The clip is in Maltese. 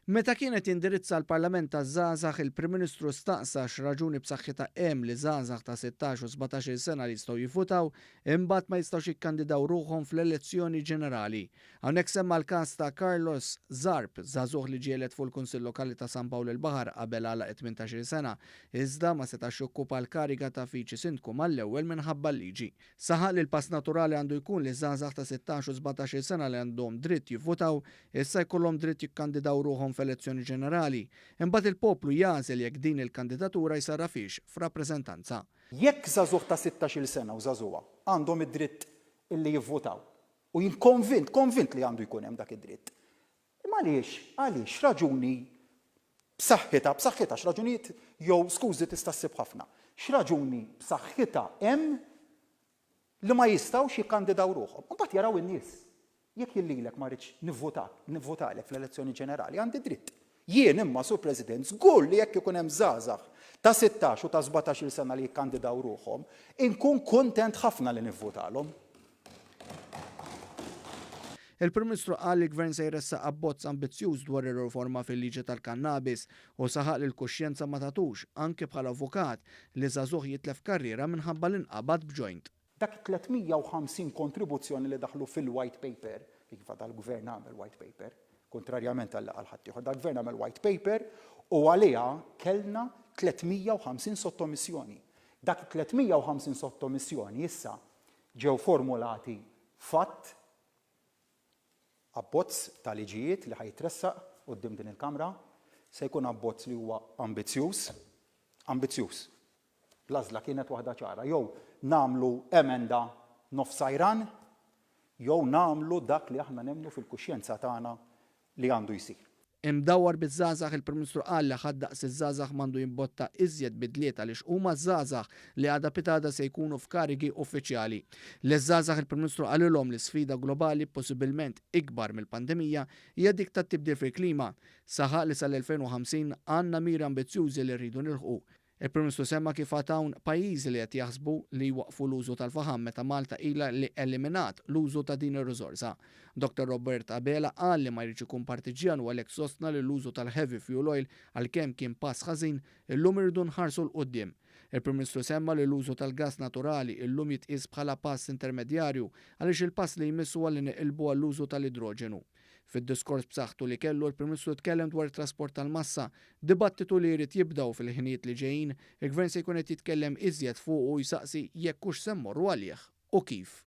Meta kien qed jindirizza l-Parlament taż-Żgħażagħ, il-Prim Ministru staqsa x'raġuni b'saħħitha hemm li żgħażagħ ta' 16 u 17-il sena li jistgħu jivvutaw imbagħad ma jistgħux jikkandidaw ruħhom fl-elezzjoni ġenerali. Hawnhekk semma l-każ ta' Carlos Zarb, żagħżugħ li ġie elett fuq il-Kunsill Lokali ta' San Pawl il-Baħar qabel għalaq it-18-il sena, iżda ma setax jokkupa l-kariga ta' Viċi Sindku mal-ewwel minħabba l-liġi. Saħaq li l-pass naturali għandu jkun li żgħażagħ ta' 16 u 17-il sena li għandhom dritt jivvutaw issa jkollhom dritt jikkandidaw ruħhom f'elezzjoni ġenerali. Imbagħad il-poplu jagħżel jekk din il-kandidatura jsarrafhiex f'rappreżentanza. Jekk żagħżugħ ta' 16-il sena u żagħżugħa għandhom id-dritt illi jivvutaw, u jien konvint, konvint li għandu jkun hemm dak id-dritt, imma għaliex, għaliex, x'raġuni b'saħħitha, b'saħħitha, x'raġunijiet jew skużi tista' ssib ħafna, x'raġuni b'saħħitha hemm li ma jistgħux jikkandidaw ruħhom. U mbagħad jaraw in-nies. Jekk jien lilek ma rridx nivvutak, nivvutalek fl-elezzjoni ġenerali, għandi dritt. Jien imma, Sur President, żgur li jekk ikun hemm żgħażagħ ta' 16 u ta' 17-il sena li jikkandidaw ruħhom, inkun kuntent ħafna li nivvutalhom. Il-Prim Ministru qal li l-Gvern se jressaq abbozz ambizzjuż dwar ir-riforma fil-liġi tal-kannabis u saħaq li l-kuxjenza ma tagħtux, anki bħala avukat, li żagħżugħ jitlef karriera minħabba li nqabad b'joint. Dak it-350 kontribuzzjoni li daħlu fil-white paper, iva dal-Gvern għamel white paper, kuntrarjament għal li qal ħaddieħor, dal-Gvern għamel white paper u għaliha kellna 350 sottomissjoni. Dak it-350 sottomissjoni issa ġew formulati f'att, abbozz ta' liġijiet li ħa jitressaq quddiem din il-Kamra. Se jkun abbozz li huwa ambizzjuż, ambizzjuż. L-għażla kienet waħda ċara, jew nagħmlu emenda nofs sajran jew nagħmlu dak li aħna nemmnu fil-kuxjenza tagħna li għandu jsir. Imdawwar biż-żgħażagħ, il-Prim Ministru qal li ħadd daqs iż-żgħażagħ m'għandu jimbotta iżjed bidliet għaliex huma ż-żgħażagħ li għada pitgħada se jkunu f'karigi uffiċjali. Liż-żgħażagħ il-Prim Ministru qalilhom li sfida globali possibilment ikbar mill-pandemija hija dik tat-tibdil fil-klima. Saħaq li sal-2050 għandna miri ambizzjużi li rridu nilħqu. Il-Prim Ministru semma kif għad hawn pajjiżi li qed jaħsbu li jwaqqfu l-użu tal-faħam meta Malta ilha li eliminat l-użu ta' din ir-riżorsa. Dottor Robert Abela qal li ma jridx ikun partiġġjan u għalhekk sostna li l-użu tal-heavy fuel oil għalkemm kien pass ħażin, illum irridu nħarsu 'l quddiem. Il-Prim Ministru semma li l-użu tal-gass naturali illum jitqies bħala pass intermedjarju għaliex il-pass li jmiss huwa li neqilbu għall-użu tal-idroġenu. Fid-diskors b'saħħtu li kellu, il-Prim Ministru tkellem dwar it-trasport tal-massa, dibattitu li jrid jibda u fil-ħinijiet li ġejjin, il-Gvern se jkun qed jitkellem iżjed fuqu u jsaqsi jekk hux se mmorru għalih u kif.